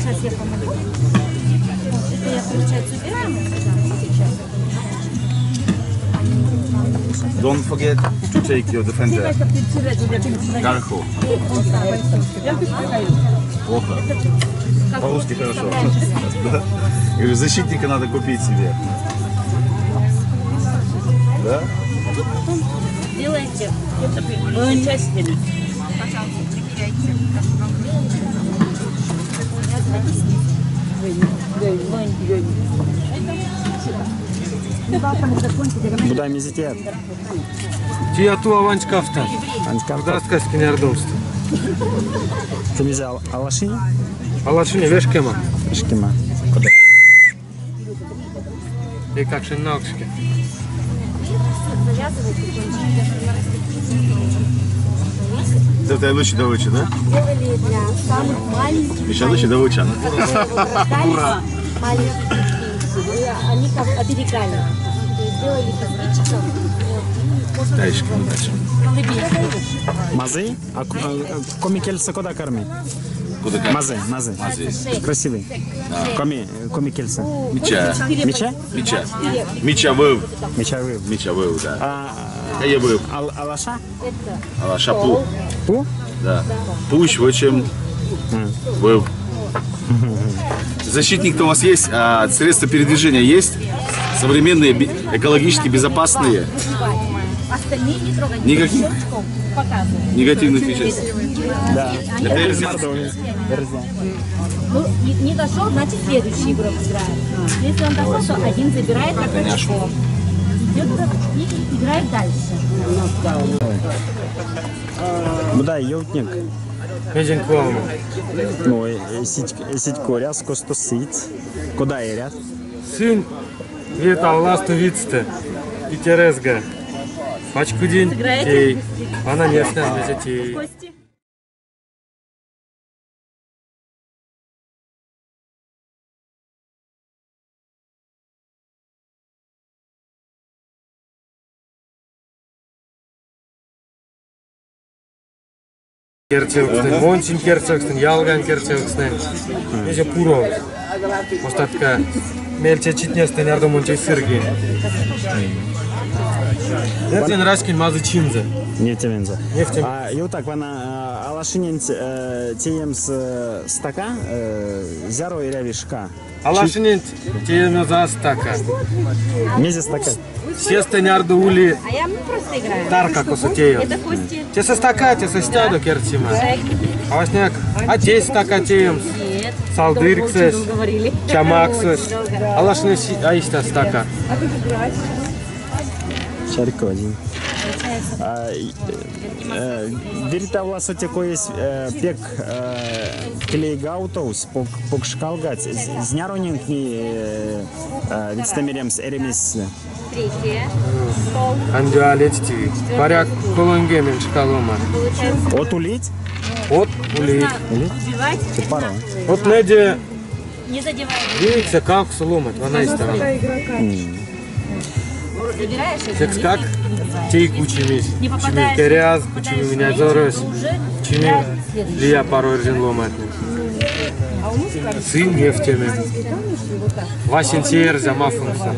Сейчас я помогу. Это я, получается, убираю сейчас. Don't forget to take your defender. Карху. Плохо. По-русски хорошо. Да? Говорю, защитника надо купить себе. Да? Делайте. Пожалуйста, примеряйте. Будай мезитет. Тияту аванчкафта. Анчкафта. Здравствуйте, нярдомство. Ты взял алашини? Алашини вешкема. Вешкема. И как шиналкшки. Это лучше до лучше, да? Делали для самых маленьких. Еще лучше до лучше. Ура! Маленьких детей. Они как оберегали. То есть делали кирпичиком. Дальше, дальше. Мазы? А коми кельца куда корми? Куда как? Мазы, мазы. Мазы. Красивый. Коми, коми кельца. Мича. Мича? Мича. Мича выл. Мича выл. Мича выл, да. А я был. Алаша? Алаша пу. Пу? Да. Пусть, в чем был. Защитник-то у вас есть, а средства передвижения есть? Современные, экологически безопасные? Остальные не трогать. Никаких негативных веществ. Да. Это нельзя. Ну, не дошел, значит следующий игрок играет. Если он дошел, то один забирает как очко. Идет и играет дальше. Будай, ёлтник. Мезенквалма. Ну, сить коряс, косто сить. Куда эрят? Сын, вет алласту вицте. Итерезга. Пачкудин, тей. Она не сняла, тей. Керчевкстен, Мончин керчевкстен, Ялган керчевкстен. Эже пуро. Остатка мельче читнестен ярдо монче сырги. Нертен рашкин мазы чинзе. Нефтемензе. Нефтем. А ютак вана алашинен теемс стака, зяро и рявишка. Алашинен теемс за стака. Мезе стака. Сеста нярду ули. А я просто играю. Тарка косотею. Это кости. Те со стака, те со стяду керчима. А восняк, а те стака теемс. Салдырксес, чамаксес. Алашинен аиста стака. Чарько один. Верите власо такой пек клейгаутоус покшкалгать зняронинг не вицтамеремс эремис. Андюалетти. Паряк колонгемен шкалома. От улить? От улить. От неде. Не задевай. Видите, как соломать, вона и сторона. Секс как? Тей кучими, чими керяз, кучими меня зорос, чими лия пару эрзин ломатни. Сын нефтями. Васин терзя мафунса.